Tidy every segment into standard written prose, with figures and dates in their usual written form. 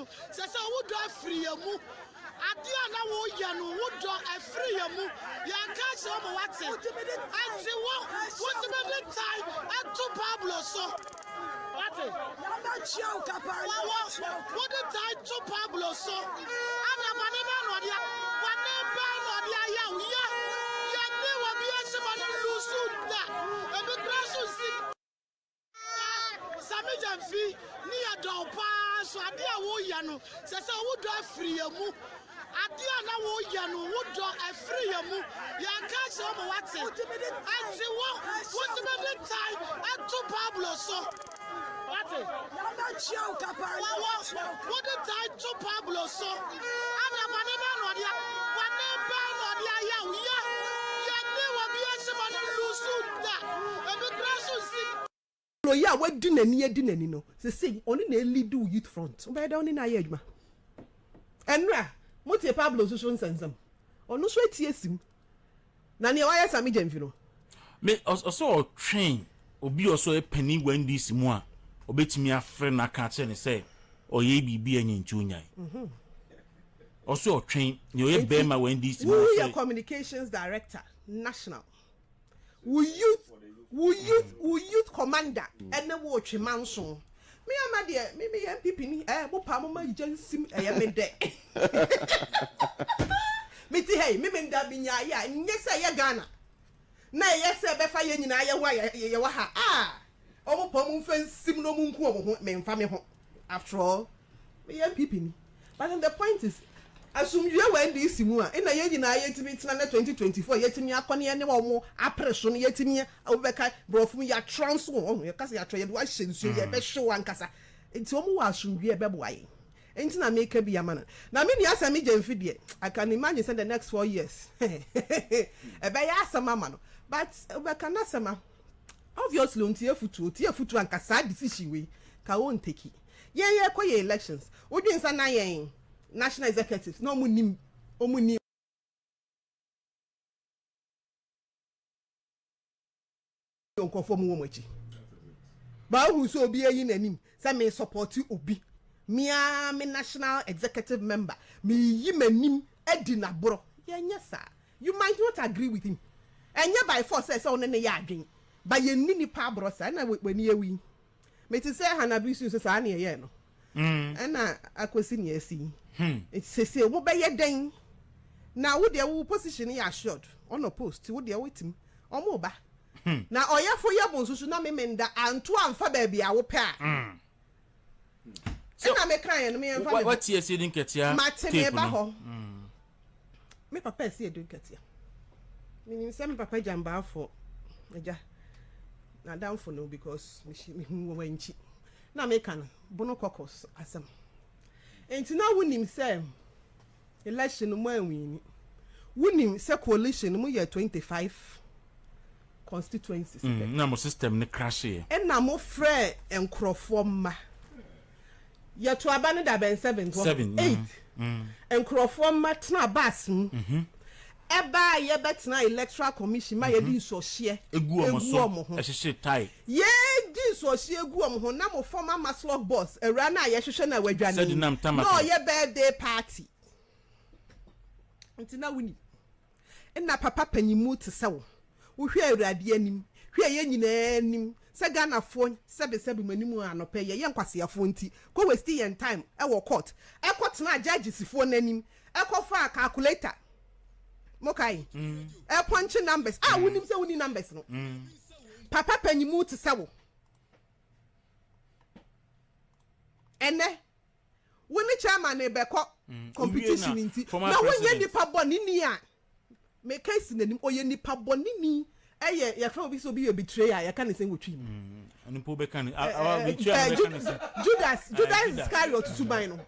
no, sɛ sɛ wo dɔ afiri yɛn mu. Adeɛ a na woyɛ no, wo dɔ afiri yɛn mu. Yɛaka akyerɛ wo ma woate. Enti wo, wotumi de tan to Pablo so. Wate? Wɔwɔ, wode tan to Pablo so. Ana bɔne bɛn na ɔde, bɔne bɛn na ɔde ayɛ wo? Yɛ, yɛne obi ahyɛ ma no lusu da. Ebi koraa nso nsi. Sammy Gyamfi ne yɛ dɔ wo paa nso adeɛ a woyɛ no sɛ sɛ wo dɔ afiri yɛn mu adeɛ a na woyɛ no wo dɔ afiri yɛn mu yɛka akyerɛ wo ma wate ɛnti wo wotumi de tan ɛto Pablo so wate wɔwɔ wode tan to Pablo so ana bɔne bɛn na ɔde bɔne bɛn na ɔde ayɛ wo yɛ yɛne wɔ bi ahyɛ ma no lusu da ebi kura so nsi. Oyi a wadi n'ani adi n'ani no, sesei ɔno na ɛlead wo youth front. Wobɛyɛ dɛ ɔne no ayɛ adwuma. Ɛnora, mote Pablo nso so nsɛnsɛm. Ɔno nso ati asim. Na nea wayɛ Sammy Gyamfi no. Me ɔsɛ ɔtwɛn obi a ɔsɛ ɔyɛ panin wɔ NDC mu a ɔbɛtumi afrɛ no aka akyerɛ no sɛ ɔyɛ biribi a ɛnyɛ nti ɔnyae. Ɔsɛ ɔtwɛn nea ɔyɛ bɛrima wɔ NDC mu. Woyɛ communications director national. Wo youth wo youth wo youth commander ɛne wo retwe manso. Me ama deɛ me me yɛ NPP ni ɛɛ mo paa mo ma gya nsim ɛyɛ me dɛ. Me ti ha yi me me nda me nya ayɛ a nyɛ sɛ ɛyɛ Ghana na ɛyɛ sɛ ɛbɛfa yɛn nyinaa yɛ ho a yɛ wɔ ha a Ɔmo pɛ ɔmo nfa nsim na ɔmo nku ɔmo ho me nfa me ho after all me yɛ NPP ni but then the point is asomdwie wɔ NDC mu a ɛna yɛn nyinaa yɛtumi tena na 2024 yɛtumi akɔ ne yɛne ɔmo apere so no yɛtumi obi bɛka borɔfo mu yɛatra nso wɔ ho yɛka sɛ yɛatra yɛde wahyɛ nsuo yɛbɛhyew ankasa nti ɔmo wɔ asomdwie ɛbɛboa yɛn nti na meka bi ama no na me nua sɛ megye mfe deɛ I can imagine sɛ the next 4 years ɛbɛyɛ asɛm ama no but wobɛka n'asɛm a Obviously ontie afutuo, otie afutuo a nka saa decision wei ka onteki. Yɛn yɛkɔ yɛ elections, wodwen sɛ na yɛn national executives na ɔmo nim ɔmo ni nkurɔfoɔ ɔmo wɔ mo akyi. Ba wohu sɛ obi ayi n'anim sɛ me support obi, me ara me national executive member, meyi m'anim adi n'aborɔ. Yɛnyɛ saa. You might not agree with him, ɛnyɛ by force sɛ ɛsɛ wo ne no yɛ adwen, but yɛnni nipa aborɔ saa, ɛna w'ani awu yi. Mete sɛ Hannah Birisu nso saa ne ɛyɛɛ no, ɛna akɔsi nea asi yi. Nti seesei mobɛyɛ dɛn? Na wo deɛ wo position yɛ assured, unopposed, nti wo deɛ wotim, wɔn reba. Na ɔyɛfo yɛ bo nso so na me menda anto amfa baabi a wopɛ a. Ɛna mekaeɛ no, meyɛmfa me ho. Wate asie de nkatia Mate tape meba no. hɔ. Me papa asi adu nkatia. Menim sɛ me papa gyambaafo agya n'adamfo no because mehu wɔ wankyi. Na meka no bono kɔkɔs asɛm. Enti na wonim sɛ election no mo anwini. Wonim sɛ coalition no mo yɛ 25 constituencies pɛ. Na mo system no crasheɛ. Ɛna mo frɛ nkorɔfoɔ mma. Yɛto aba no da bɛn seventh wɔ Seven, eight. Nkurɔfoɔ mma tena bus mu. Ɛbaa yɛbɛtena electoral commission ma yɛde nsuɔhyeɛ Egu wɔn egu so, wɔn ho. ɛhyehyee tae. Yɛdi nsuɔhyeɛ gu wɔn ho na mo former MASLOC boss, awuraa no a yɛhwehwɛ no a wadwane yi, Sedinam na Tamaklo. ɔyɛ birthday party. Nti na wonim. Nna papa panyinmu te sɛ wo, wo hwɛ Awurade anim, hwɛ yɛn nyinaa anim sɛ Ghanafoɔ sɛbe sɛbe mo anim anɔpa yi yɛyɛ nkwaseafoɔ nti kɔ waste yɛn time wɔ court ɛkɔ tenaa judges foɔ no anim ɛkɔ faa calculator mo kae ɛpɔnkye numbers a wonim sɛ wonni numbers no papa panyinmu te sɛ wo ɛnɛ Wo ne chairman rebɛkɔ competition nti na wonyɛ nipa bɔne ni a meka si n'anim ɔyɛ nipa bɔne ni ɛyɛ yɛfrɛ obi sɛ obi yɛ betrayer a yɛka ne sɛn wɔ twi mu. Nipa bɛka ne betrayer bɛka ne sɛn. Judas Judas Iscariot suban no.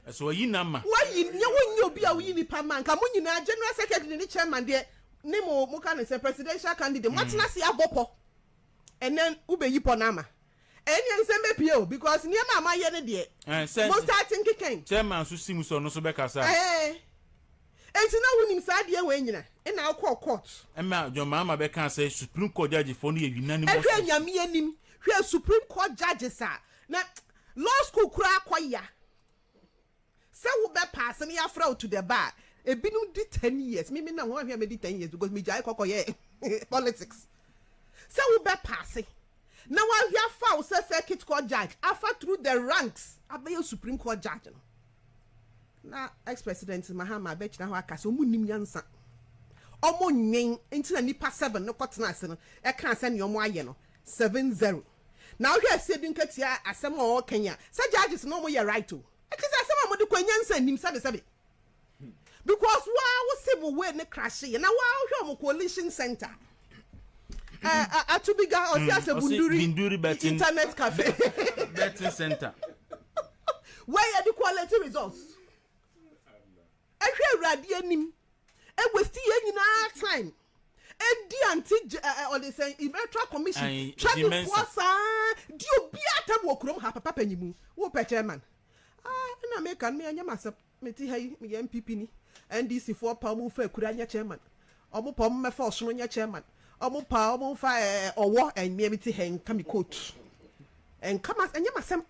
Ɛsɛ ɔyi na ma. Wayi nyɛ wonyɛ obi a woyi nipa ma nka mo nyinaa general secretary ne chairman deɛ ne mo mo ka ne sɛ presidential candidate mo atena ase abɔ pɔ ɛnɛ wobɛyi pɔ no ama. Ɛnneɛ nsɛm bɛpue o because nneɛma a moayɛ no deɛ Ɛɛ sɛ mo start nkekɛn. Chairman nso si mu sɛ ɔno nso bɛkasa. Ɛɛ enti na wonim saa adeɛ wei nyina ɛna wokɔɔ court. Ɛma John Mahama bɛkaa sɛ Supreme Court judge foɔ no yɛ unanimous. Ɛhwɛ Nyame anim hwɛ Supreme Court judges a na law school koraa kɔ ya. Sɛ wo bɛ paase na yɛafrɛ wo to the bar a, ebinom di ten years, me me nam hɔ ahwɛ a mɛdi ten years because megyae kɔ kɔyɛɛ politics. Sɛ wo bɛ paase na wahwɛ afa wo sɛ circuit court judge, afa through the ranks abɛyɛ supreme court judge no, na ex president Mahama abɛgyina hɔ aka sɛ ɔmo nnim nyansa, ɔmo nnwen, nti na nipa seven no kɔtena ase no ɛkaa sɛ nea ɔmo ayɛ no 7-0. Na wohwɛ Asiedu Nketia asɛm a ɔɔka yi a, sɛ judges no ɔmo yɛ right o. Ɛkyɛ sɛ asɛm a mode kɔ nyansa nnim sɛbe sɛbe. Because waa wo se mo wei ne crashe yɛ na waa wohwɛ ɔmo coalition center. Eh, Atubiga ɔsi asɛ Bunduri internet cafe. Betting center. Wei yɛ de quality results. Ɛhwɛ Awurade anim. Ɛwasti yɛn nyinaa time. Ɛdi anti ɔde sɛn electoral commission twa ne boɔ saa di obiara tam wɔ kurom ha papa panyin mu wo pɛ chairman ah ɛna meka no meyɛ nyɛ masɛm mete ha yi meyɛ NPP ni NDC foɔ pa ɔmo fa akura nyɛ chairman ɔmo pa ɔmo mɛfa ɔsono nyɛ chairman ɔmo pa ɔmo fa ɔwɔ ɛnmeɛ mete ha nka me coat ɛnka ma ɛnyɛ masɛm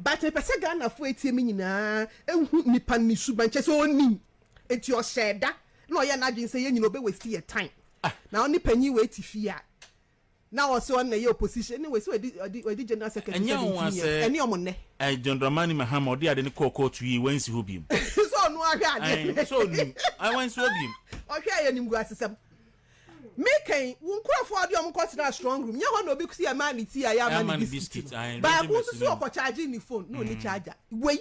But mepɛ sɛ Ghanafoɔ a ɛtie me nyinaa hu nipa no ne suban, kyerɛ sɛ ɔnim nti ɔhyɛɛ da na ɔyɛɛ n'adwene sɛ yɛn nyinaa ɔbɛ waste yɛ time na ɔne panyin wei te fie a na ɔsɛ ɔno na ɛyɛ opposition anyway sɛ wadi ɔdi wadi general secretary Ɛnyɛ nwa 17 years sɛ ɛne ɔmo nnɛ. Ɛɛ John Dramani Mahama ɔde ade no kɔɔ kɔɔto yie wansi hɔ biom. Sɛ ɔno ahwɛ adeɛ Ɛɛ sɛ ɔnim ɛɛ wansi hɔ biom. Ɔhwɛ yɛ animguasesɛm. Me kɛn, wo nkurɔfoɔ a wode wɔn kɔtenaa strong room, nyɛ hɔ na obi si ɛmaa ne tea a yɛama no biscuit no. Baako nso so ɔkɔ charge ne phone na ɔni charger. Wei,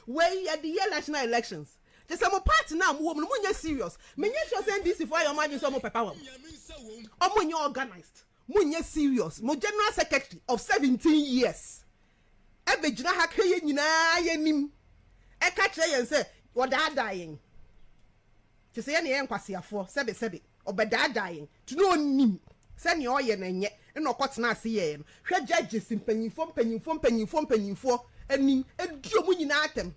wei yɛde yɛ national elections. Kyerɛ sɛ mo party no a mowɔ mu no monyɛ serious. Menyɛ sure sɛ NDC foɔ ayɛ wɔn adwene sɛ wɔn pɛ power mu. Wɔn nyɛ organized. Monyɛ serious. Mo general secretary of 17 years ɛbɛgyina ha ka yɛn nyinaa yɛnim ɛka kyerɛ yɛn sɛ wɔdaadaa yɛn. Te sɛ yɛn na yɛyɛ nkwaseafoɔ, sɛbesɛbe, ɔbɛdaadaa yɛn, nti na ɔnim sɛ nea ɔyɛ no nyɛ, ɛna ɔkɔtenaa ase yɛeɛ no. Hwɛ judges mpanyinfoɔ mpanyinfoɔ mpanyinfoɔ mpanyinfoɔ anim, ɛdi wɔn nyinaa atɛm.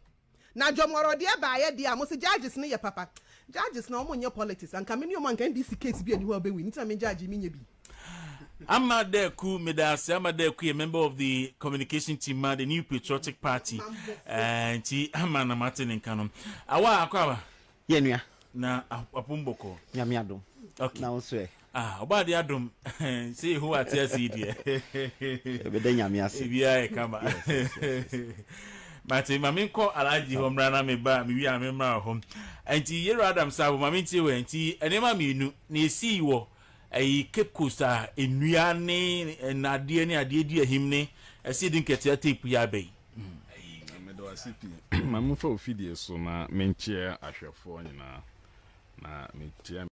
Na Jɔmɔrɔ deɛ baeɛ deɛ a, mo se judges no yɛ papa. Judges no wɔn nyɛ politics, anka me ne wɔn anka NDC case bi nni hɔ a ɔbɛ win, nti na me judge yi menyɛ bi. Ama Daku, meda ase. Ama Daku yɛ member of the communication team ma the New Patriotic Party. Eh, nti ama na mate ne nka no. Awa akɔ aba. Yɛ nua. Na apom bɔkɔ. Nyame adom. Okay. Na wo nso ɛ? Ah, ɔba ade adom. Sɛ Yehowa ate ase yi deɛ. Ɛbɛda Nyame ase. Ebiara yɛ kama. Mate, ma menkɔ Alhaji hɔ mmra na meba, mewie a memmra hɔ. Nti Yero Adam Sabo, ma mentie wɔ nti nneɛma mmienu na esii wɔ Ɛyi Cape Coast a nnua ne nnadeɛ ne adeɛ di ahim ne ɛsɛ yɛde nkatia tape yi aba yi. Meda wo ase pii. Ma memfa wo fidie so na menkyea ahwɛfoɔ nyinaa. Na mekyea.